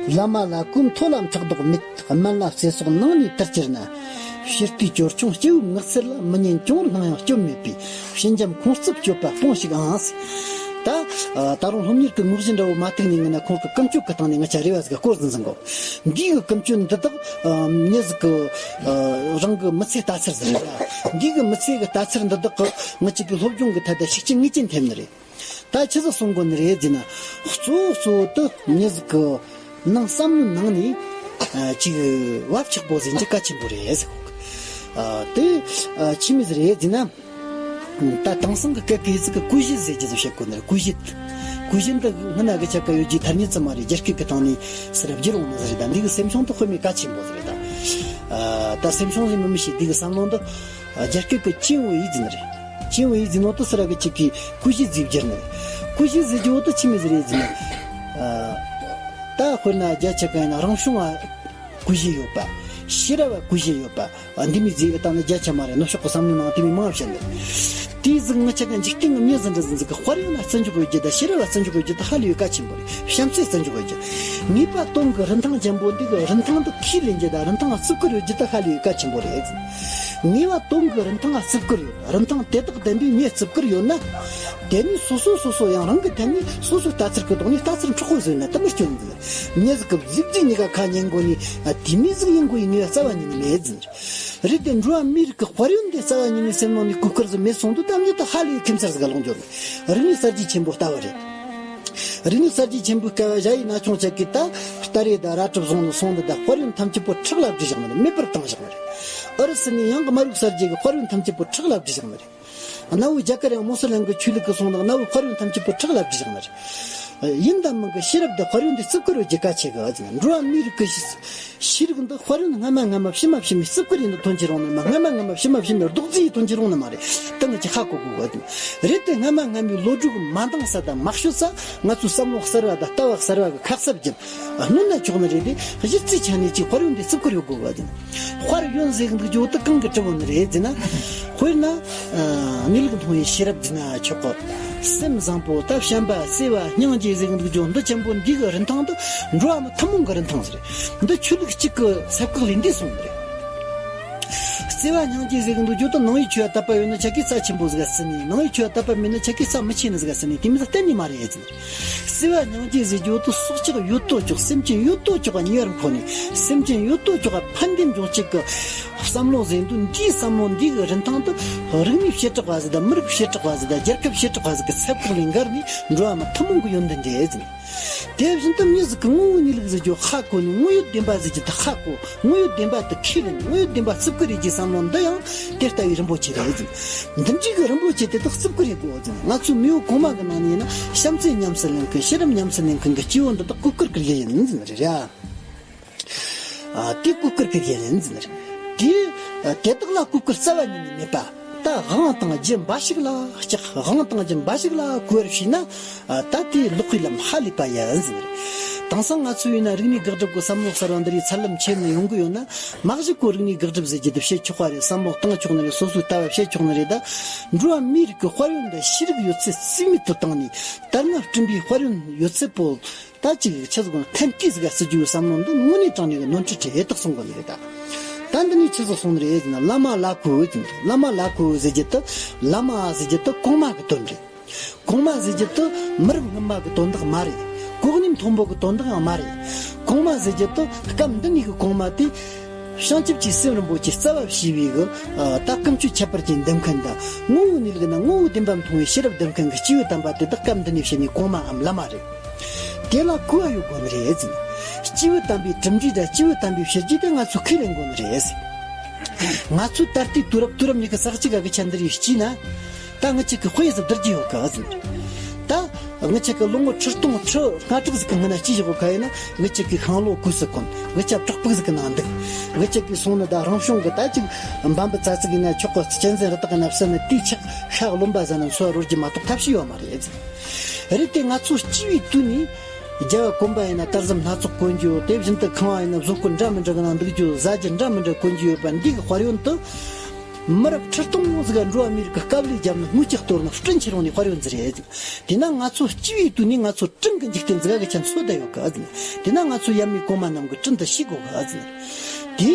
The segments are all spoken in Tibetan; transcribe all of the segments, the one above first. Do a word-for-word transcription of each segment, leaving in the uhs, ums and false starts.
བླ་མ་ལ་གུས་མཐོ་ལ་ཕྲག་དོག་མེད། དམན་ལ་བརྩེ་སོགས་ནང་ནས་དར་གྱུར་ན། ཕྱི་ལྟས་སྐྱོར་ཆུང་སྐྱེ་བོའི་ངག་ཚིག་ལ། མི་ཉན་གྱོང་སྣང་ཡང་སྐྱོན་མེད་པའི། ཕྱི་འཇམ་ཁོང་རྩུབ་སྤྱོད་པ་སྤོང་ཞིག་ཨང་། ད་ད་རུང་སློབ་གཉེར་གྱི་དངོས་གཞི་འདྲ་བོ་མ་ཐུག་ནས་ངས་ན་ཁོང་གི་ཀུན་སྤྱོད་ཀྱི་སྟེང་ནས་ང་ཆ་རེ་བ་ཟིག་ག་སྐོར་ཟིན་ཟིན་གོ། འདི་གི་ཀུན་སྤྱོད་འདི་དག་མྱི་ཟིག་གི་རང་གི་མི་ཚེ་ལྟ་ཚུལ་ཟིག་རེད། འདི་གི་མི་ཚེ་གི་ལྟ་ཚུལ་འདི་དག་གི་ང་ཅིག་གི་སློབ་སྦྱོང་གི་ཐད་དུ་ཤུགས་རྐྱེན་ངེས་ཅན་ཐེབས་ནི་རེད། ད་ཆི་ཟིག་གསུང་དགོས་ནི་རེད་ཟེར་ན། གཙོ་བོ་གཙོ་བོ་དེ་མྱི་ཟིག་གི་ནང་བསམ་བློའི་ནང་ནས་ཨ་ཅིག་བབ་ཆགས་པོ་ཟིན་གྱི་གལ་ཆེན་པོ་རེད་ཟེར་གོ། ཨ་དེ་ཨ་ཆི་མོ་ཟིག་རེད་ཟེར་ན། ད་དེང་སང་གི་སྐད་ཀྱི་ཡི་ཟིག་གི་ཀུ་ཤུ་ཟེར་གྱི་ཟིག་བཤད་དགོས་ནི་རེད། ཀུ་ཤུ། ཀུ་ཤུ་འདི་སྔ་ན་གི་ཆ་ག་ཡོད་རྒྱུའི་ཐ་སྙད་ཙམ་མ་རེད། རྒྱ་སྐད་ཀྱི་སྟེང་ནས་ཟེར་བསྒྱུར་འོང་ནི་ཟིག་རེད། ད་འདི་གི་སེམས་བྱུང་དེ་དཔེ་མེད་གལ་ཆེན་པོ་ཟིག་རེད། ད་ཨ་ད་སེམས་བྱུང་ཟེར་མི་མི་ཤེས། འདི་གི་བསམ་བློ་འདི་རྒྱ་སྐད་ཀྱི་ཅིང་ཝེ་ཡི་ཟེར་ནི་རེད། ཅིང་ཝེ་ཡི་ཟེར་ནོ་དེ་སུ་ར་གི་ཅིག་གིས་ཀུ་ཤུ་ཟེར་བསྒྱུར་ནི་རེད། ཀུ་ཤུ་ཟེར་རྒྱུ་བོ་དེ་ཆི་མོ་ཟིག་རེད་ཟེར་ན། ཨ་ད་དཔེར་ན་རྒྱ་ཆ་ག་ཡིན་ན་རང་བྱུང་བ་ཀུ་ཤུ་ཡོད་པ། ཤེས་རབ་བ་ཀུ་ཤུ་ཡོད་པ། ཨ་འདི་མོ་ཟིག་གི་སྟེང་ན་རྒྱ་ཆ་མ་རེད། ནུབ་ཕྱོགས་ཀྱི་བསམ་བློའི་ནང་དེ་མོ་མང་བཤད་ནི་རེད། དེའི་ཟིག་ང་ཆ་ག་འཇིག་རྟེན་གྱི་མྱི་ཟིག་འདྲ་ཟིག་ཟིག་གི་དཔལ་ཡོན་ལ་བརྩི་འཇོག་ཡོད་རྒྱུ་དང་ཤེས་རབ་ལ་བརྩི་འཇོག་ཡོད་རྒྱུ་དེ་ཧ་ལས་ཡོད་གལ་ཆེན་པོ་རེད། བྱམས་བརྩེ་བརྩི་འཇོག་ཡོད་རྒྱུ། ངེས་པ་དོན་གྱི་རིན་ཐང་ཅན་པོ་འདི་གི་རིན་ཐང་དེ་ཁས་ལེན་རྒྱུ་དང་རིན་ཐང་ལ་བརྩི་བཀུར་ཡོད་རྒྱུ་དེ་ཧ་ལས་ཡོད་གལ་ཆེན་པོ་རེད། ངེས་པ་དོན་གྱི་རིན་ཐང་ལ་བརྩི་བཀུར་ཡོད། རིན་ཐང་དེ་དག་ལྡན་པའི་མྱི་བརྩི་བཀུར་ཡོད་ན། དེ་ནས་སོ་སོ་སོ་སོ་ཡང་རང་གི་ཐད་ནས་སོ་སོའི་ལྟ་ཚུལ་གྱི་ཐོག་ནས་ལྟ་ཚུལ་འཁྲུག་པོ་བཟོས་ན་དེ་མི་སྐྱོན་འཛིན། མྱི་ཟིག་གི་གཟི་བརྗིད་གཉིས་ཀ་ཁ་ཉན་དགོས་ནས་དེ་མི་ཟིག་ཡིན་དགོས་ཡིན་ངེས་པ་རྩ་བ་ཉིད་ནས་མེད་འཛིན། རེད་དེ་འགྲོ་བ་མིའི་རིགས་ཀྱི་དཔལ་ཡོན་དེ་རྩ་བ་ཉིད་ནས་སེམས་ནང་ནས་གོས་བཀུར་ཟིག་མེད་སོང་དུས་གཏམ་རྒྱུད་དེ་ཧ་ལས་ཁྱད་མཚར་ཟིག་ག་ལོག་འགྱུར་ནས་རིག་གནས་གསར་བརྗེ་ཆེན་པོ་ལྟ་བུ་རེད། རིག་གནས་གསར་བརྗེ་ཆེན་པོའི་སྐབས་ཞ་ཡི་ན་ཆུང་ཅག་གིས་ད་སྟ་རེ་དང་རལ་གྲི་བཟུང་ནས་སོང་ནི་ད་དཔལ་ཡོན་ཐམས་ཅད་པོ་ཁྲག་ལ་བསྒྲིལ་བཞག་ནི་རེད། མེད་པར་བཏང་བཞག་ནི་རེད། ཨུ་རུ་སུ་ནས་ཡང་དམར་པོའི་གསར་བརྗེ་གི་དཔལ་ཡོན་ཐམས་ཅད་པོ་ཁྲག་ལ་བསྒྲིལ་བཞག་ནི་རེད། གནའ་བོའི་རྒྱ་གར་ཡང་མུ་སི་ལིམ་གི་ཆོས་ལུགས་ཀྱི་སོང་ནི་གནའ་བོའི་དཔལ་ཡོན་ཐམས་ཅད་པོ་ཁྲག་ལ་བསྒྲིལ་བཞག་ནི་རེད། ཡིན་དང་མིན་གྱི་ཤེས་རབ་དང་དཔལ་ཡོན་དེ་བརྩི་བཀུར་ཡོད་རྒྱུ་གལ་ཆེ་གི། འགྲོ་བ་མིའི་རིགས་ཀྱི་ཤེས་རིག་འདི་དཔལ་ཡོན་སྔ་མ་སྔ་མ་ཕྱི་མ་ཕྱི་མའི་བརྩི་བཀུར་ཡིན་ན་ཐོན་གྱི་རུང་ནི་མ། སྔ་མ་སྔ་མ་ཕྱི་མ་ཕྱི་མའི་རྡོག་རྫིས་ཡིན་ཐོན་གྱི་རུང་ནི་མ་རེད། ད་ངས་ཀྱི་ཧ་གོ་དགོས་གི། རེད་དེ་སྔ་མ་སྔ་མའི་ལོ་རྒྱུས་ཀྱི་མ་འདང་ས་དང་མ་ཤོད་ས། ང་ཚོའི་བསམ་བློ་གསར་བ་དང་ལྟ་བ་གསར་བ་གི་ཁ་གསབ་བརྒྱབ་སྣོན་ན་ཆོག་ནི་རེད་དེ། གཞི་རྩའི་ཆ་ནས་ཀྱི་དཔལ་ཡོན་དེ་བརྩི་བཀུར་ཡོད་དགོས་གི། དཔལ་ཡོན་ཟེར་གི་འདུག་རྒྱུ་དེ་གང་གི་གྲུབ་བོ་ནི་རེད་ཟེར་ན། དཔེར་ན། ཨ་གནས་ལུགས་མཐོང་བའི་ཤེས་རབ་ཟེར་ན་ཆོག་གི། སེམས་བཟང་པོ་ད་བྱམས་པ་བརྩེ་བ་སྙིང་རྗེ་ཟེར་གི་འདུག་རྒྱུ་འདི་ཆེན་པོ་འདི་གི་རིན་ཐང་དེ་འགྲོ་བ་མི་ཐུན་མོང་གི་རིན་ཐང་ཟེར། འདི་ཆོས་ལུགས་གཅིག་གི་ས་བཀག་ལས་འདས་སོང་ནི་རེད། བརྩེ་བ་སྙིང་རྗེ་ཟེར་གི་འདུག་རྒྱུ་དེ་ནང་པའི་ཆོས་ལ་དད་པ་ཡོད་ན་ཆ་གི་རྩ་ཆེན་པོ་ཟིག་ག་ཟེར་ནི། ནང་པའི་ཆོས་ལ་དད་པ་མེད་ན་ཆ་གི་རྩ་མི་ཆེ་ནི་ཟིག་ག་ཟེར་ནི། དེ་མི་ཚ་གཏན་ནས་མ་རེད་ཟེར། བརྩེ་བ་སྙིང་རྗེ་ཟེར་རྒྱུ་དེ་སྲོག་ཆགས་ཡོད་དོ་ཅོག་སེམས་ཅན་ཡོད་དོ་ཅོག་ག་ཉེ་བར་མཁོ་ནས་སེམས་ཅན་ཡོད་དོ་ཅོག་ག་ཕན་བདེ་འབྱུང་བྱེད་ཀྱི་བསམ་བློ་ཟེར་འདུག་འདིའི་བསམ་བློ་འདི་གི་རིན་ཐང་དེ་རིག་གནས་བྱེ་བྲག་པ་ཟིག་དང་མི་རིགས་བྱེ་བྲག་པ་ཟིག་དང་རྒྱལ་ཁབ་བྱེ་བྲག་པ་ཟིག་གི་ཚད་བཀག་ལས་འགལ་ནས་འགྲོ་བ་མི་ཐུན་མོང་གི་ཡོན་ཏན་རེད་ཟེར། དེ་བཞིན་དུ་མྱི་ཟིག་གི་ངོ་བོའི་གནས་ལུགས་ཟེར་རྒྱུ་ཧ་གོ་ནས་དངོས་ཡོད་བདེན་པ་ཟེར་རྒྱུ་དེ་ཧ་གོ། དངོས་ཡོད་བདེན་པ་དེ་ཁས་ལེན། དངོས་ཡོད་བདེན་པ་བརྩི་བཀུར་ཡེད་རྒྱུའི་བསམ་བློ་འདི་ཡང་དེ་ལྟ་བུའི་རིན་པོ་ཆེ་རེད་ཟེར། འདི་འདྲའི་གི་རིན་པོ་ཆེ་དེ་དག་བརྩི་བཀུར་ཡེད་དགོས་ཟེར། ང་ཚོའི་མེས་པོ་གོང་མ་གི་ནང་ནས་ཡིན་ན་བྱམས་བརྩེ་ཉམས་སུ་ལེན་མཁན་ཤེས་རབ་ཉམས་སུ་ལེན་མཁན་གི་སྐྱེས་བུ་འདི་དག་གོས་བཀུར་གི་དགེ་ཡིན་ཟེར་ནི་རེད་ཡ། ཨ་དེ་གོས་བཀུར་གི་དགེ་ཡིན་ཟེར་ནི་རེད། དེ་ཨ་དེ་དག་ལ་གོས་བཀུར་རྩ་བ་ཉིད་ནས་མེད་པ། ད་དབང་དང་རྒྱུ་འབའ་ཞིག་ལ་སྐྱག། དབང་དང་རྒྱུ་འབའ་ཞིག་ལ་གོས་པར་བྱས་ན། ཨ་ད་དེ་ལོག་པའི་ལམ་ཧ་ལས་པ་ཡིན་ཟེར། དེང་སང་ང་ཚོ་ཡིན་ན་རིག་གནས་དགག་སྒྲུབ་ཀྱི་བསམ་བློ་གསར་བ་འདི་རིགས་ཚད་ལམ་ཆེ་ནས་ཡོང་གི་ཡོད་ན། མ་གཞི་ཁོ་རིག་གནས་དགག་སྒྲུབ་ཟེར་རྒྱུ་དེ་བྱེད་ཆོག་པ་རེད། བསམ་བློ་བཏང་ཆོག་ནི་རེད། སོ་སོའི་ལྟ་བ་བྱེད་ཆོག་ནི་རེད། ད་འགྲོ་བ་མིའི་རིགས་ཀྱི་དཔལ་ཡོན་དང་ཤེས་རིག་ཡོད་ཚད་རྩིས་མེད་དུ་བཏང་ནས་དར་ནག་བསྐྲུན་པའི་དཔལ་ཡོན་ཡོད་ཚད་པོ། ད་ཅིག་ཆི་ཟིག་གོ་ཐན་ཏི་ཟིག་ག་བརྩི་རྒྱུའི་བསམ་བློ་འདི་དངོས་གནས་དྲང་གནས་ཀྱི་ནོར་འཁྲུལ་ཆེ་ཧེ་ཐག་སོང་གི་ནི་རེད་ད། ད་འདི་ནས་ཆི་ཟིག་སོང་ནི་རེད་ཟེར་ན། བླ་མ་ལ་གུས་ཟེར་གི། བླ་མ་ལ་གུས་ཟེར་རྒྱུ་དེ། བླ་མ་ཟེར་རྒྱུ་དེ་གོང་མ་གི་དོན་རེད། གོང་མ་ཟེར་རྒྱུ་དེ་མི་རབས་སྔོན་མ་གི་དོན་དག་མ་རེད། གོ་གནས་མཐོན་པོ་གི་དོན་དག་ཡང་མ་རེད། གོང་མ་ཟེར་རྒྱུ་དེ་སྐབས་འདི་ནས་གི་གོང་མ་དེ། བྱང་ཆུབ་ཀྱི་སེམས་རིན་པོ་ཆེ་རྩ་བ་བྱས་པའི་གི་ད་ཀུན་སྤྱོད་ཁྱད་པར་ཅན་ལྡན་མཁན་དང་། ངོ་བོའི་གནས་ལུགས་ན་ངོ་བོ་བདེན་པ་མཐོང་བའི་ཤེས་རབ་ལྡན་མཁན་གྱི་སྐྱེས་བུ་དམ་པ་དེ་དག་སྐབས་འདི་ནས་བྱས་ནས་གོང་མའམ་བླ་མ་རེད། དེ་ལ་གུས་པ་ཡོད་དགོས་ནི་རེད་ཟེར། སྐྱེས་བུ་དམ་པའི་གྲུབ་འབྲས་དང་སྐྱེས་བུ་དམ་པའི་བྱས་རྗེས་དེ་ང་ཚོས་ཁས་ལེན་དགོས་ནི་རེད་ཟེར། ང་ཚོས་ད་ལྟའི་དུས་རབས་དུས་རབས་ཉི་ཤུ་རྩ་གཅིག་ག་གི་ཆ་འདི་རིགས་སྐྱེས་ན། ད་ངི་ཆ་གི་དཔེ་ཟིག་བསྡུར་རྒྱུ་ཡོད་ག་ཟེར། ད་ངི་ཆ་གི་ལོ་ངོ་ཁྲི་སྟོང་ཁྲི་ལྔ་དྲུག་ཟིག་གི་སྔོན་ན་སྐྱེས་བཞག་གོ་ག་ཡིན་ན། ངི་ཆ་གི་ཤིང་ལོ་གོས་སུ་གོན། ངི་ཆ་བྲག་ཕུག་ཟིག་གི་ནང་འདུག། ངི་ཆ་གི་སོང་ནི་ད་རང་བྱུང་གི་ད་ཅིག་འབའ་འབུ་ཙག་ཙིག་ཡིན་ན་ཆོག་གི། གཅན་གཟན་རི་དྭགས་ཡིན་ན་བསད་ནི་དེའི་ཆག་ཤ་རློན་པ་ཟ་ནི་འཚོ་བ་རོལ་རྒྱུ་མ་གཏོགས་ཐབས་ཤེས་ཡོད་མ་རེད་ཟེར། རེད་དེ་ང་ཚོ་སྐྱེས་པའི་དུས་ནས་རྒྱལ་བ་གོན་པ་ཡིན་ན་དར་ཟབ་སྣ་ཚོགས་གོན་རྒྱུ། དེ་བཞིན་དུ་ཁང་བ་ཡིན་ན་བཟོ་བཀོད་འདྲ་མི་འདྲ་གི་ནང་འདུག་རྒྱུ། བཟའ་རྒྱུ་འདྲ་མི་འདྲ་གོན་རྒྱུ་ཡོད་པ། འདི་གི་དཔལ་ཡོན་དུ། མི་རབས་ཁྲི་སྟོང་ཟིག་ག་འགྲོ་བ་མིའི་རིགས་ཀྱི་དཀའ་ལས་བརྒྱབ་ནས་དངུལ་ལྕགས་གཏོར་ནས་སྤྲིན་ཁྱེར་ཡོང་ནས་དཔལ་ཡོན་ཟེར་ཡས་ཟིག་དེས་ན་ང་ཚོ་སྐྱེས་བུའི་དུས་ནས་ང་ཚོ་སྤྲིན་གྱི་འཇིག་རྟེན་ཟིག་ག་གི་ཆ་འཚོ་བསྡད་ཡོད་གི་ཨ་ཟིག་དེས་ན་ང་ཚོ་ཡབ་མེས་གོང་མ་རྣམས་ཀྱི་སྤྲིན་དུ་ཤེས་དགོས་གི་ཨ་ཟིག་དེ་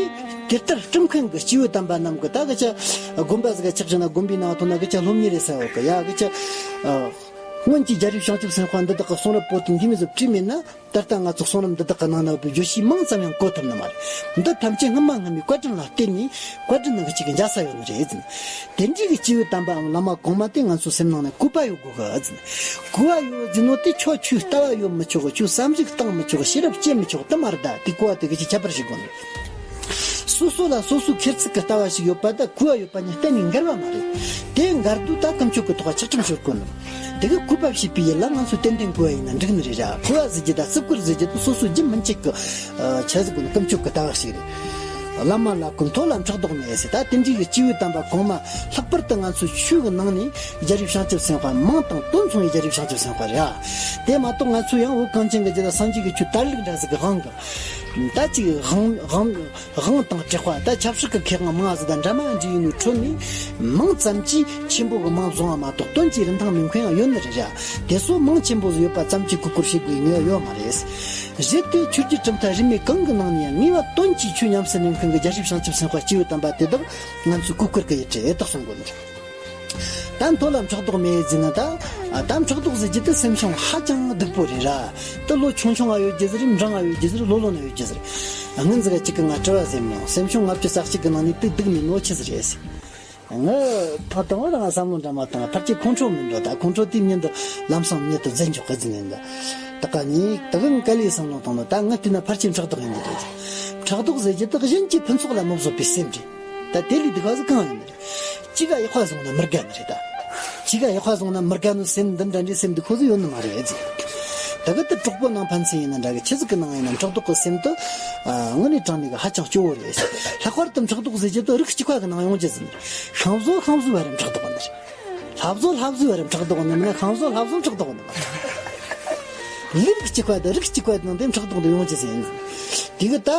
དེ་ལྟར་སྤྲིན་མཁན་གྱི་སྐྱེས་བུ་དམ་པ་རྣམས་ཀྱི་ད་གི་ཆ་དགོན་པ་ཟིག་ག་ཆགས་བཞག་ན་དགོན་པའི་ནང་ཐོན་ན་གི་ཆ་སློབ་གཉེར་རེ་ཟེར་ཡོད་གི་ཡ་གི་ཆ་སྔོན་གྱི་རྒྱལ་རབས་བྱང་ཆུབ་སེམས་དཔའ་འདི་དག་གི་གསུང་རབ་པོ་ཏི་འདི་མོ་ཟིག་བྲིས་མེད་ན། ད་ལྟ་ང་ཚོ་གསུང་རབ་འདི་དག་གི་ནང་ན་ཡོད་པའི་བརྗོད་གཞི་མང་ཙམ་ཡང་གོ་ཐུབ་ནི་མ་རེད། འདི་ཐམས་ཅད་སྔ་མ་སྔ་མའི་བཀའ་དྲིན་ལ་བརྟེན་ནས་བཀའ་དྲིན་ནང་གི་གཅིག་གི་འཇལ་ས་ཡོད་ནི་རེད་ཟིན། དེ་འདྲའི་གི་སྐྱེས་བུ་དམ་པའམ་བླ་མ་གོང་མ་དེ་ང་ཚོའི་སེམས་ནང་ན་གུས་པ་ཡོད་དགོས་གི་ཟིན། གུས་པ་ཡོད་ཟིན་ནོ་དེ་ཁྱོད་ཆོས་ལྟ་བ་ཡོད་མི་ཆོག་གི་ཆོས་བསམ་གཞིག་བཏང་མི་ཆོག་གི་ཤེས་རབ་སྐྱེ་མི་ཆོག་དེ་མ་རེད། ད་དེ་གོ་བ་དེ་གི་ཅིག་ཁྱད་པར་ཞིག་དགོས་ནི། སོ་སོ་ལ་སོ་སོའི་ཁེར་ཚུགས་ཀྱི་ལྟ་བ་ཞིག་ཡོད་པ་དང་གུས་པ་ཡོད་པ་གཉིས་གཏན་ནས་འགལ་བ་མ་རེད། དེ་འགལ་དུས་ད་ཀུན་སྤྱོད་ཀྱི་ཐོག་ཆག་གྲུམ་ཤོར་དགོས་ནི། དེ་གི་གུས་པ་བྱེད་པའི་ཡུལ་ལ་ང་ཚོས་ཏན་ཏན་གུས་པ་ཡིན་ན་འགྲིག་ནི་རེད་ར། གུས་པ་ཟེར་རྒྱུ་དང་བརྩི་བཀུར་ཟེར་རྒྱུ་དེ་སོ་སོའི་རྒྱུན་མི་འཆད་ཀྱི་ཆ་ཟིག་གི་ནི་ཀུན་སྤྱོད་ཀྱི་ལྟ་བ་ཞིག་རེད། བླ་མ་ལ་གུས་མཐོ་ལ་ཕྲག་དོག་མེད་ཟེར། ད་དེ་འདྲའི་གི་སྐྱེས་བུ་དམ་པ་གོང་མ་ལྷག་པར་དུ་ང་ཚོའི་ཆོས་ཀྱི་ནང་ནས་རྒྱལ་རབས་བྱང་ཆུབ་སེམས་དཔའ་མིང་དང་དོན་མཚུངས་པའི་རྒྱལ་རབས་བྱང་ཆུབ་སེམས་དཔའ་རེད་ཨ། དེ་མ་གཏོགས་ང་ཚོ་ཡང་བོད་གངས་ཅན་གྱི་རྒྱུད་ལ་སངས་རྒྱས་ཀྱི་ཆོས་དར་ལུགས་འདྲ་ཟིག་གི་དབང་གི་ད་ཅིག་དབང་དབང་དབང་དང་དྲེགས་པ་ད་ཆབ་སྲིད་ཀྱི་ཁེ་དབང་མང་ཟིག་དང་འདྲ་མ་འདྲ་ཡིན་ནོ་ཁྲོད་ནས་མིང་ཙམ་གྱིས་ཆེན་པོ་གི་མིང་བཟུང་བ་མ་གཏོགས་དོན་གྱི་རིན་ཐང་མེད་མཁན་ཡང་ཡོད་ནི་རེད་ར། དེ་ཚོ་མིང་ཆེན་པོ་ཟིག་ཡོད་པ་ཙམ་གྱིས་གུས་བཀུར་བྱེད་དགོས་ངེས་པ་ཡོད་མ་རེད། རེད་དེ་ཆོས་བརྒྱུད་གྲུབ་མཐའ་རིས་མེད་གང་གི་ནང་ནས་ཡང་ངེས་པ་དོན་གྱིས་ཆོས་ཉམས་སུ་ལེན་མཁན་གྱི་རྒྱལ་སྲས་བྱང་ཆུབ་སེམས་དཔའ་སྐྱེས་བུ་དམ་པ་དེ་དག་ང་ཚོས་གུས་བཀུར་གི་ཡིད་དེ་དག་གསུང་དགོས་ནི་རེད། ད་མཐོ་ལ་ཕྲག་དོག་མེད་ཟེར་ན་ད། ད་ཕྲག་དོག་ཟེར་རྒྱུ་དེ་སེམས་བྱུང་ཧ་ཅང་སྡུག་པོ་རེད་ར། དེ་ལོ་ཆུང་ཆུང་ང་ཡོད་རྒྱུ་ཟེར་འབྲིང་ང་ཡོད་རྒྱུ་ཟེར་ལོ་ལོན་ཡོད་རྒྱུ་ཟེར། སྔོན་ཟིག་གཅིག་གི་ང་དྲི་བ་ཟེར་མྱོང་། སེམས་བྱུང་ལྔ་བཅུ་རྩ་གཅིག་གི་ནང་ནས་དེ་སྡུག་མིན་ནོ་ཆི་ཟིག་རེད་ཟེར། ངས་ཕ་དང་བོ་རང་བསམ་བློ་འདྲ་མ་བཏང་ཕལ་ཆེར་ཁོང་ཁྲོ་མིན་འགྲོ། ད་ཁོང་ཁྲོ་དེའི་མྱིང་དུ་ལམ་སང་མྱུར་དུ་བརྫད་འཇོག་གི་ཟེར་ནས་འདི། ད་ག་ནས་ད་གིན་ག་ལས་བསམ་བློ་བཏང་ནོ་ད་ངས་བལྟས་ན་ཕལ་ཆེར་ཕྲག་དོག་ཡིན་གྱི་རེད། ཕྲག་དོག་ཟེར་རྒྱུ་དེ་གཞན་གྱི་ཕུན་ཚོགས་ལ་མི་བཟོད་པའི་སེམས་རེད། ད་དེ་ལས་སྡུག་པ་ཟིག་གང་ཡོད་ནི་རེད། གཅིག་ག་ཡག་པ་བཟུང་ན་མི་དགའ་ནི་རེད་ད། གཅིག་ག་ཡག་པ་བཟུང་ན་མི་དགའ་ནི་སེམས་འདི་འདྲ་འདྲའི་སེམས་འདི་ཁོ་ཚོ་ཡོད་ནི་མ་རེད་ཟེར། ད་གི་དེ་གྲོགས་པོ་ནང་ཕན་ཚུན་ཡིན་ན་འདྲ་གི་ཆི་ཟིག་གི་ནང་ཡིན་ན་ཕྲག་དོག་གི་སེམས་དེ་དངོས་གནས་དྲང་གནས་གི་ཧ་ཅང་སྐྱོ་བོ་རེད་ཟེར། ལྷག་པར་དུ་ཕྲག་དོག་ཟེར་རྒྱུ་དེ་རིགས་གཅིག་པ་གི་ནང་ཡོང་རྒྱུ་ཟེར། ཤིང་བཟོ་ཤིང་བཟོ་བ་རེད་ཕྲག་དོག་ནི་རེད། ལྷ་བཟོ་ལྷ་བཟོ་བ་རེད་ཕྲག་དོག་ནི་མིན་ན་ཤིང་བཟོ་ལྷ་བཟོ་ཕྲག་དོག་ནི་མ་རེད། ལུས་རིགས་གཅིག་པ་དང་རིགས་གཅིག་པ་དང་དེ་ཕྲག་དོག་འདི་ཡོང་རྒྱུ་ཟེར། དེ་གི་ད།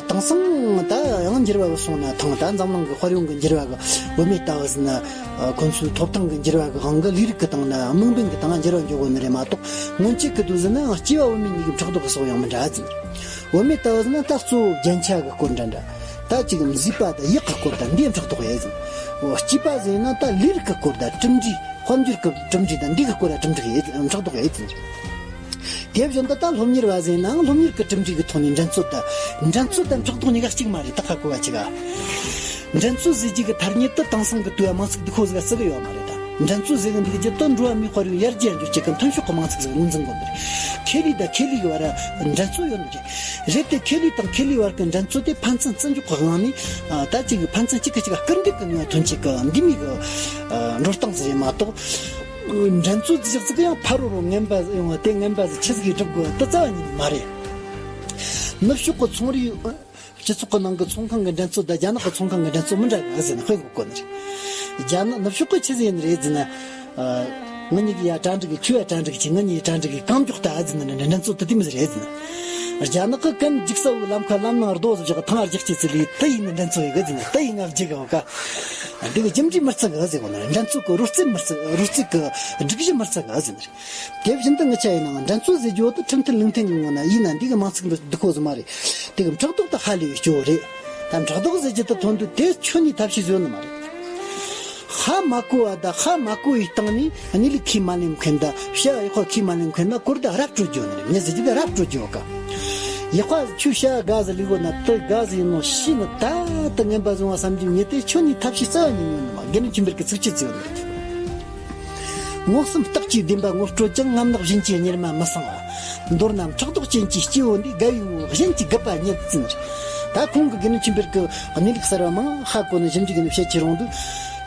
དེང་སང་ད་ཡང་འགྱུར་བ་གི་སོང་ན་ཐང་ད་འཛམ་གླིང་གི་དཔལ་ཡོན་གི་འགྱུར་བ་གི་བུད་མེད་ལྟ་བུ་ཟིན་ན། ཁོ་ཚོའི་ཐོབ་ཐང་གི་འགྱུར་བ་གི་དབང་གི་ལས་རིགས་གི་སྟེང་ན་དམིགས་འབེན་གི་སྟེང་འགྱུར་བ་འགྱོ་གོ་ནི་རེད་མ་གཏོགས་སྔོན་ཆད་གི་དུས་ཟིན་ན་ཡང་སྐྱེས་པ་བུད་མེད་གཉིས་ཀྱི་ཕྲག་དོག་གི་སོགས་ཡང་མི་འདྲ་ཟིན། བུད་མེད་ལྟ་བུ་ཟིན་ན་ད་གཙོ་བོ་རྒྱན་ཆ་གི་སྐོར་འདྲ་འདྲ། ད་ཅིག་མཛེས་པ་དང་ཡག་གི་སྐོར་དང་འདིའི་ཕྲག་དོག་ཡོད་ཟིན། སྐྱེས་པ་ཟིན་ན་ད་ལས་རིགས་གི་སྐོར་དང་གྲུབ་འབྲས་དཔལ་འབྱོར་གི་གྲུབ་འབྲས་དང་འདི་གི་སྐོར་ལ་གྲུབ་འབྲས་ཡོད་ཕྲག་དོག་ཡོད་ཟིན། དེ་བཞིན་དུ་ད་སློབ་གཉེར་བ་ཟེར་ནའང་སློབ་གཉེར་གྱི་གྲུབ་འབྲས་ཀྱི་ཐོག་ནས་འགྲན་རྩོད་དང་། འགྲན་རྩོད་དང་ཕྲག་དོག་གཉིས་ཀ་གཅིག་མ་རེད། ད་ཧ་གོ་བ་གཅིག་ག་འགྲན་རྩོད་ཟེར་རྒྱུ་གི་ཐ་སྙད་དེ་དེང་སང་གི་དུས་བ་མང་ཚིག་སྡུག་ཁོ་ཟིག་ག་བརྩི་གི་ཡོད་མ་རེད་ད། འགྲན་རྩོད་ཟེར་གི་འདུག་རྒྱུ་དེ་འགྲོ་བ་མིའི་དཔལ་ཡོན་ཡར་རྒྱས་འགྲོ་བྱེད་གི་མཐུན་ཕྱོགས་ཀྱི་མང་ཚིག་ཟིག་ངོས་འཛིན་དགོས་ནི་རེད། ཁེ་ལས་དང་ཁེ་ལས་ཀྱི་བར་འགྲན་རྩོད་ཡོད་ནི་རེད། རེད་དེ་ཁེ་ལས་དང་ཁེ་ལས་བར་གྱི་འགྲན་རྩོད་དེ་ཕན་ཚུན་བརྩི་འཇོག་གི་དབང་ནས། ད་ཅིག་གི་ཕན་ཚུན་གཅིག་གིས་གཅིག་ག་སྐུར་འདེབས་ཀྱི་ནུས་པ་ཐོན་ཆེད་ཀྱི་འདི་མོ་གི་འགྲོ་སྟངས་ཟིག་རེད་མ་གཏོགས། འགྲན་རྩོད་ཅི་ཞིག་ཅིག་ཡང་ཕ་རོལ་རོ་ངན་པ་ཡོང་བ་དེ་ངན་པ་ཟིག་ཆི་ཟིག་གིས་སྒྲུབ་དགོས་དེ་རྩ་བ་ཉིད་མ་རེད། ནུབ་ཕྱོགས་ཀྱི་ཚོང་རའི་སྤྱི་ཚོགས་ཀྱི་ནང་གི་ཚོང་ཁང་གི་འགྲན་རྩོད་དང་རྒྱ་ནག་གི་ཚོང་ཁང་གི་འགྲན་རྩོད་མི་འདྲ་གི་ཟེར་ནས་དཔེ་འགོད་གོ་ནི་རེད། རྒྱ་ནག་ནུབ་ཕྱོགས་ཀྱི་ཆི་ཟིག་ཡིན་ནི་རེད་ཟེར་ན། ང་གཉིས་ཀྱི་ཡ་གྲ་འགྲིག་གི་ཁྱོད་ཡ་གྲ་འགྲིག་གི་ང་གཉིས་གྲ་འགྲིག་གི་གང་མགྱོགས་ད་ཨ་ཟེར་ནས་འགྲན་རྩོད་དེ་དེ་མི་ཟེར་རེད་ཟེར་ན། རྒྱ་ནག་གི་གན་འཇིགས་ས་བོའི་ལམ་ཁ་ལམ་ནང་རྡོ་ཟིག་བཞག་ཐང་ཨ་རྒྱག་ཅེས་ཚིག་ལས་དེ་ཡིན་ནི་འགྲན་རྩོད་ཡོད་གི་ཟེར་ན། དེ་ཡིན་ང་བརྗེད་གི་འོ་ཀ་འདི་གི་རྒྱུ་འབྲས་མི་རྩི་གི་ཟེར་གོ་ན། འགྲན་རྩོད་གི་རོལ་རྩེད་མི་རྩི། རོལ་རྩེད་གི་སྒྲིག་གཞི་མི་རྩི་གི་ཟེར་ན། དེ་བཞིན་དུ་ངི་ཆ་ཡིན་ནའང་འགྲན་རྩོད་ཟེར་རྒྱུ་བོ་དེ་ཁྲིམས་མཐུན་ལུགས་མཐུན་གི་ངོ་ན་ཡིན་ན་འདི་གི་མང་ཚིག་འདི་སྡུག་ཁོ་ཟིག་མ་རེད། དེ་གི་ཕྲག་དོག་དེ་ཧ་ལས་པའི་སྐྱོ་བོ་རེད། ད་ཕྲག་དོག་ཟེར་རྒྱུ་དེ་ཐོན་དུས་དེ་ཁྱོན་ནས་ཐབས་ཤེས་བཟོ་ནི་མ་རེད། ཧ་མ་གོ་བ་དང་ཧ་མ་གོ་བའི་སྟེང་ནས་གནས་ལུགས་ཁས་མ་ལེན་མཁན་དང་བྱ་བ་ཡག་པོ་ཁས་མ་ལེན་མཁན་ལ་གོ་བརྡ་རབ་སྤྲོད་རྒྱུ་ནི་རེད། མྱི་ཟེར་རྒྱུ་དེ་རབ་སྤྲོད་རྒྱུ་ཡོད་ཀ་ཡག་པ་ཁྱོས་བྱ་བ་དགའ་ཟིག་ལས་གོ་ན་དེ་དགའ་ཟིག་ཡིན་ནོ་ཤེས་ནི་ད་དེ་ངན་པ་བཟུང་བ་བསམ་རྒྱུ་མྱི་དེ་ཁྱོན་ནས་ཐབས་ཤེས་རྩ་བ་ཉིད་ཉོན་ནི་མ། དགེ་འདུན་ཆོས་འཕེལ་གི་ཚིགས་བཅད་ཟིག་ཡོད་ནི་རེད། མངོན་སུམ་རྟགས་ཀྱིས་བདེན་པ་ངོ་སྤྲོད་ཀྱང་། རྔམ་ནག་བཞིན་གྱི་གཉེར་མ་མི་སྲུང་བ། མདོར་ན་ཕྲག་དོག་ཅན་གྱི་སྐྱེ་བོ་འདི། དགའ་བའི་ངོ་བོ་གཞན་གྱི་རྒུད་པ་ཉིད་ཟེར། ད་ཁོང་གི་དགེ་འདུན་ཆོས་འཕེལ་གྱི་གནས་ལུགས་གསར་བ་མང་ཧ་གོ་ནས་ཞིབ་འཇུག་གི་ནས་བཤད་ཀྱི་རུང་དུས།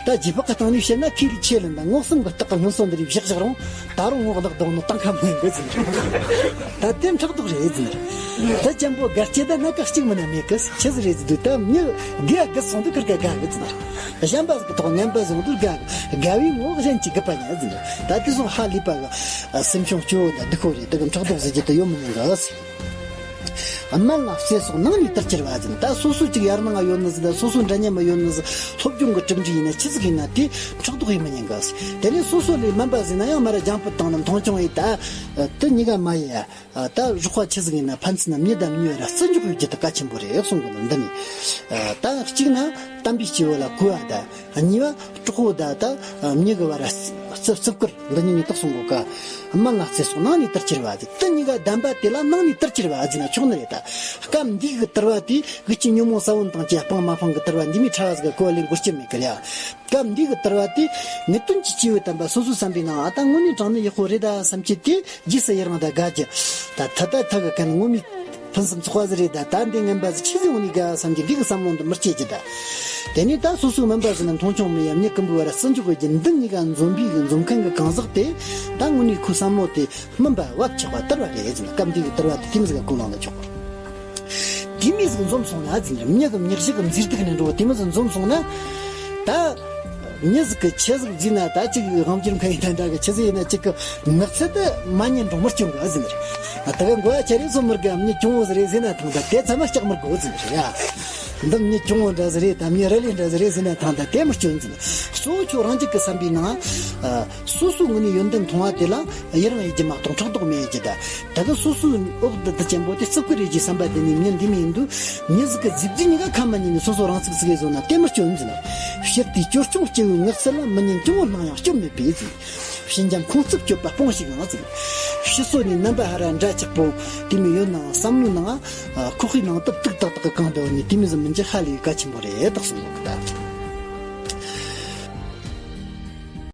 ད་རྗེས་དཔག་གི་སྟེང་ནས་བཤད་ན་ཁས་ལེན་ཆེ་ལེན་དང་མངོན་སུམ་གྱི་རྟགས་ཀྱི་སྔོན་སོ་འདི་རིགས་བཞག་བཞག་རུང་། ད་རུང་ངོ་གནག་ལྡོག་ནོ་སྟངས་ཁ་མི་ཡིན་གི་ཟེར། ད་དེ་ཕྲག་དོག་རེད་ཟེར། ད་ཅན་པོ་དགའ་སྐྱེ་ད་སྣ་ཁ་གཅིག་མིན་ན་མེད་གི་ཆི་ཟིག་རེད་ཟེར་དུས། ད་མྱི་དགེ་དགེ་སོང་དུས་ཁིར་ཀ་དགའ་གི་ཟེར། གཞན་པ་ཟིག་གི་ཐོག་ངན་པ་བཟུང་དུས་དགའ་གི། དགའ་བའི་ངོ་བོ་གཞན་གྱི་རྒུད་པ་ཉིད་ཟེར། ད་དེ་སོང་ཧ་ལས་པ་གི་སེམས་བྱུང་སྐྱོ་བོ་དང་སྡུག་པོ་རེད། དེ་གི་ཕྲག་དོག་ཟེར་རྒྱུ་དེ་ཡོད་མི་ཉན་གི་ཟེར། དམན་ལ་བརྩེ་སོགས་ནང་ནས་དར་ཁྱེར་བ་ཟེར། ད་སོ་སོ་གཅིག་ཡར་ནང་ཡོད་ནི་ཟེར། ད་སོ་སོ་འདྲ་མཉམ་ཡོད་ནི་ཟེར། སློབ་སྦྱོང་གི་གྲུབ་འབྲས་ཡིན་ན་ཆི་ཟིག་ཡིན་ན་དེ་ཕྲག་དོག་ཡིན་མི་ཉན་གི་ཟེར། དེ་ནས་སོ་སོ་ལས་དམན་པ་ཟེར་ན་ཡང་མར་ར་རྒྱང་ཕུད་བཏང་ནས་མཐོང་ཆུང་ཡེད། ད་དེ་གཉིས་ཀ་མ་ཡེད་ཡ། ད་རོགས་པ་ཆི་ཟིག་ཡིན་ན་ཕན་ཚུན་མྱི་དང་མྱི་བར་བརྩི་འཇོག་ཡོད་རྒྱུ་དེ་གལ་ཆེན་པོ་རེད་གསུང་གི་འདུག་འདི་ནས། ད་གཅིག་ན་དམ་པའི་སྐྱེ་བོ་ལ་གུས་པ་དང་། གཉིས་པ་གྲོགས་པོ་དང་ད་མྱི་གི་བར་བརྩི་བརྩི་བཀུར། འདི་གཉིས་ནས་དག་གསུང་གོ་ག་དམན་ལ་བརྩེ་སོགས་ནང་ནས་དར་ཁྱེར་བ་ཟེར། དེ་གཉིས་ཀ་ལྡན་པ་དེ་ལ་ནང་ནས་དར་ཁྱེར་བ་ཟེར་ན་ཆོག་ནི་རེད། ད་སྐབས་འདི་གི་དར་བ་དེ་གི་ཅི་ཉོན་མོངས་ས་བོན་དང་བཅས་སྤང་མ་སྤང་གི་དར་བ་འདི་མོ་ཕྲ་བ་ཟིག་ག་གོ་བ་ལེན་དགོས་རྒྱུ་མེད་གི་ལ། སྐབས་འདི་གི་དར་བ་དེ་ངེས་དོན་གྱི་སྐྱེས་བུ་དམ་པ་སོ་སོའི་བསམ་པའི་ནང་ཨ་ད་དངོས་གནས་དྲང་གནས་ཡག་པོ་རེད་ད་བསམ་གྱི་དེ་རྗེས་སུ་ཡི་རང་དང་དགའ་རྒྱུ། ད་ད་ད་ཐག་གི་ཁ་ནས་ངོ་མའི་ཕུན་སུམ་ཚོགས་པ་ཟིག་རེད། ད་ད་འདི་ངན་པ་ཟིག་ཆི་ཟིག་འོང་ནི་ག་བསམ་གྱི་འདི་གི་བསམ་བློ་འདི་མི་སྐྱེ་རྒྱུ་ད། དེ་ནས་ད་སོ་སོའི་དམན་པ་ཟིག་ན་མཐོང་ཆུང་མི་ཡ། མྱི་ཀུན་པོའི་བར་བརྩི་འཇོག་གི་རྒྱུ་འདི་གཉིས་ཀ་འཛོམས་པའི་གི་འཛོམས་མཁན་གི་གང་ཟག་དེ་ད་དངོས་གནས་ཁོའི་བསམ་བློ་དེ་སྨིན་པ་བབ་ཆགས་པ་དར་བ་རེད་ཟེར་ན། སྐབས་འདི་གི་དར་བ་དེ་དེ་མོ་ཟིག་ག་གོ་ལོང་ན་ཆོག་གི། དེ་མོ་ཟིག་འཛོམས་སོང་ན་ཟེར། མྱི་གི་མྱི་གཤིས་གི་མཛེས་སྡུག་ནས་འགྲོ་བ་དེ་མོ་ཟིག་འཛོམས་སོང་ན། ད་མྱི་ཟིག་གི་ཆི་ཟིག་བརྫིས་ན། ད་ཅིག་དབང་སྒྱུར་མཁན་ཡིན་ན་འདྲ་གི། ཆི་ཟིག་ཡིན་ན་ཅིག་གི་ངག་ཚིག་དེ་མ་ཉན་འགྲོ་མི་སྐྱོན་གི་ཟེར་ནི་རེད། ད་གི་མགོ་ཡ་ཆེ་རེད་སོ་མི་དགའ། མྱི་གྱོང་བོ་ཟིག་རེད་ཟེར་ན་ཐང་། ད་དེ་ཚང་མ་སྐྲག་མི་དགོས་ཟེར་ནི་རེད་ཡ། འདི་མྱི་གྱོང་བོ་འདྲ་ཟིག་རེད། ད་མྱི་ར་ལས་འདྲ་ཟིག་རེད་ཟེར་ན་ཐང་། ད་དེ་མི་སྐྱོན་ཟེར་ནི། གཙོ་བོ་ཁྱོད་རང་ཅིག་གི་བསམ་པའི་ནང་། སོ་སོའི་ངོས་ནས་ཡོན་ཏན་མཐོང་བ་དེ་ལ་ཡི་རང་ཡེད་རྒྱུ་མ་གཏོགས་ཕྲག་དོག་མི་ཡེད་རྒྱུ་ད། ད་གི་སོ་སོའི་འོག་ཏུ་དུ་ཅན་པོ་དེ་བརྩི་བཀུར་ཡེད་རྒྱུའི་བསམ་པ་དེ་ནི་མྱི་འདི་མོ་ཡིན་དུས། མྱི་ཟིག་གི་རྫིག་རྫིག་གཉིས་ཀ་ཁ་མ་ཉན་ནས་སོ་སོ་རང་ཚུགས་ཟིག་ཡེད་བཟོ་ན་དེ་མི་སྐྱོན་ཟེར་ན། ཕྱིར་དེའི་སྐྱོ་སྐྱོང་སྐྱེ་བོའི་ངག་ཚིག་ལ། མི་ཉན་སྐྱོ་བོ་སྣང་ཡང་སྐྱོན་མེད་པས་ཟེར། ཕྱིན་ཀྱང་ཁོང་རྩུབ་སྤྱོད་པ་སྤོངས་ཤིག་ཡང་ཟེར། ཕྱི་སོ་ནས་རྣམ་པ་ཧ་ར་འདྲ་ཆགས་པོ་དེ་མོ་ཡོད་ནའང་བསམ་བློའི་ནང་ཁོག་པའི་ནང་དུ་དུག་ཏག་ཏག་གི་གང་དུ་ནས་དེ་མོ་ཟིག་མི་འགྱུར་ཧ་ལས་གལ་ཆེན་པོ་རེད་དག་གསུངས་ཡོད་གི་ད།